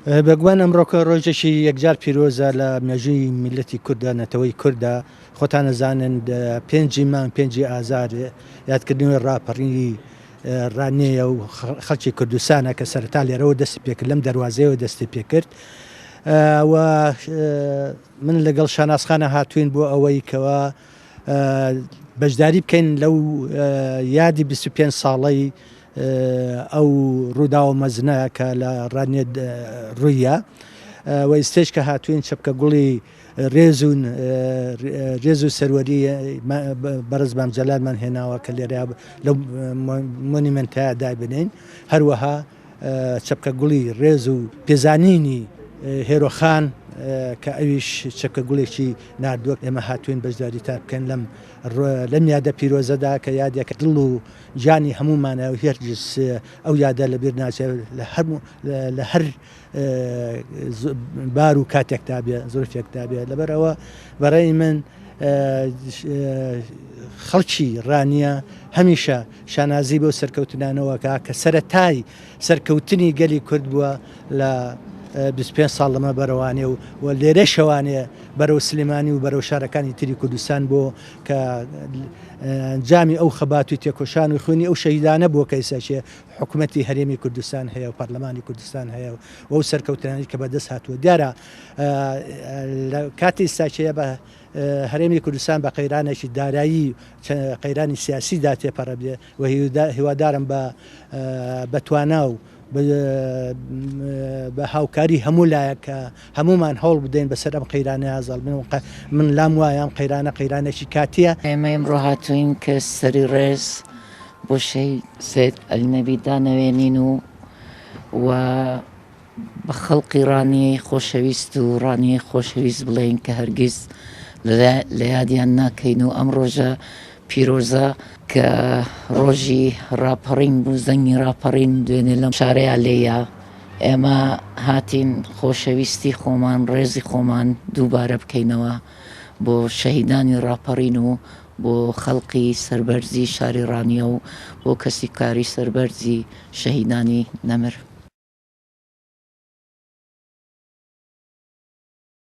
بێگومان ئەمڕۆکە ڕۆژێکی یەکجار پیرۆزە لە مێژووی میللەتی کوردە، نەتەوەی کوردە، خۆتان ئەزانن پێنجی مانگ پێنجی ئازار یادکردنەوەی ڕاپەڕینی ڕانیەیە و خەڵکی کوردستانە کە سەرەتا لێرەوە دەستی پێکرد لەم دەروازەیەوە دەستی پێکرد و من لەگەڵ شاناز خانە هاتوین بۆ ئەوەی کەوا بەشداری بکەین لەو یادی 25 ساڵەی ئەو ڕووداوە مەزنە کە لە ڕانیە ڕوویە و ئیستێش کە هاتوین چەپکە گوڵی ڕێز و ڕێز و سەروەری بەڕێز مام جەلالمان هێناوە کە لێرە لەو مۆنیمێنتە دابنێین هەروەها چەپکە گوڵی ڕێز و پێزانینی هێرۆخان کە ئەویش چەپکە گوڵێکی ناردووە ئێمە هاتوین بەشداریتان بکەن لەم لەم یادە پیرۆزەدا کە یادێکە دڵ و گیانی هەموومانە و هەرگیز ئەو یادە لەبیر ناچێت لە هەر لە هەر بار و کاتێکدا بێ زروفێکدا بێ لەبەر ئەوە بەڕێی من خەڵکی ڕانیە هەمیشە شانازی بەو سەرکەوتنانەوەکە کە سەرەتای سەرکەوتنی گەلی کورد بووە لە 25 ساڵ لەمە بەرەوانێ و و لێرە شەوانێ بەرەو سلێمانی و بەرەو شارەکانی تری کوردستان بۆ کە ئەنجامی ئەو خەبات و تێکۆشان و خوێنی ئەو شەهیدانە بووە کە ئێستاکێ حکومەتی هەرێمی کوردستان هەیە و پەرلەمانی کوردستان هەیە و ئەو سەرکەوتنانەی کە بەدەست هاتووە دیارە لە کاتی ئێستاکێ بە هەرێمی کوردستان بە قەیرانێکی دارایی قەیرانی سیاسیدا تێپەڕە بێ و هیوادارم بە بە توانا و بە هاوکاری هەموو لایەک کە هەموومان هەوڵ بدەین بەسەر ئەم قەیرانەیا زاڵ بین من لام وایە ئەم قەیرانە قەیرانێکی کاتییە. ئێمە ئیمڕۆ هاتووین کە سەری ڕێز بۆ شەهید سەید عەلی نەبی دانەوێنین و و بە خەڵقی ڕانیەی خۆشەویست و ڕانیەی خۆشەویست بڵێین کە هەرگیز لە یادیان ناکەین و ئەم ڕۆژە پیرۆزە کە ڕۆژی ڕاپەڕین بوو زەنگی ڕاپەڕین دوێنێ لەم شارەیا لێیا ئێمە هاتین خۆشەویستی خۆمان ڕێزی خۆمان دووبارە بکەینەوە بۆ شەهیدانی ڕاپەڕین و بۆ خەڵقی سەربەرزی شاری ڕانیە و بۆ کەسی کاری سەربەرزی شەهیدانی نەمر.